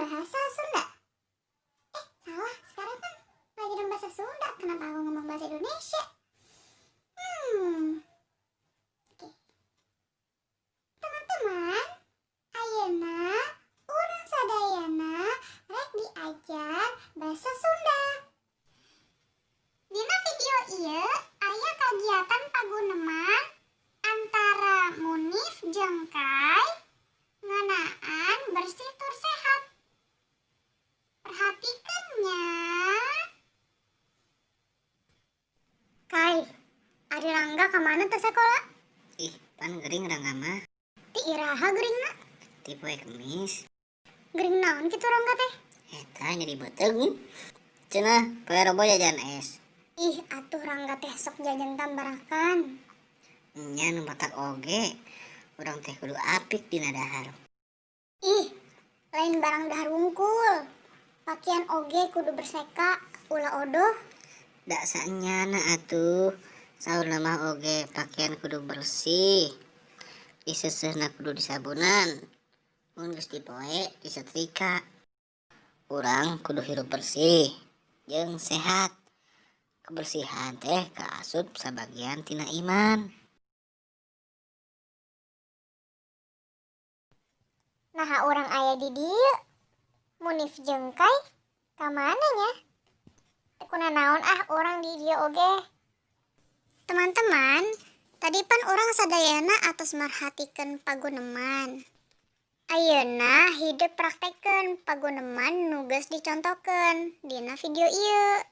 Bahasa Sunda. Eh, salah. Sekarang kan pelajaran bahasa Sunda. Kenapa aku ngomong bahasa Indonesia? Oke. Teman-teman, ayeuna urang sadayana rek diajar bahasa Sunda. Dina video ieu aya kagiatan paguneman antara Munif jeung Kai ngeunaan bersih tur sehat. Perhatikan nya. Kai, ari Rangga kamana teu sakola? Ih, pan gering Rangga mah. Ti iraha geringna? Ti poe Kemis. Gering naon kitu Rangga teh? Eta nyeri beuteung. Cenah poe Rebo jajan es. Ih, atuh Rangga teh sok jajan tambarakan. Nya nu matak oge. Urang teh kudu apik dina dahar. Ih, lain barang dahar wungkul. Pakaian oge kudu berseka, ulah odoh. Da saenyana atuh. Saurna mah oge pakaian kudu bersih. Diseuseuhna kudu disabunan. Mun geus dipoe disetrika. Urang kudu hirup bersih jeung sehat. Kebersihan teh kaasup sabagian tina iman. Naha urang aya di dieu? Munif jeung Kai ka mana nya? Teu kunanaon ah urang di dieu oge. Teman-teman, tadi pan urang sadayana atos merhatikeun paguneman. Ayeuna hidup praktekkeun paguneman nu geus dicontohkeun dina video ieu.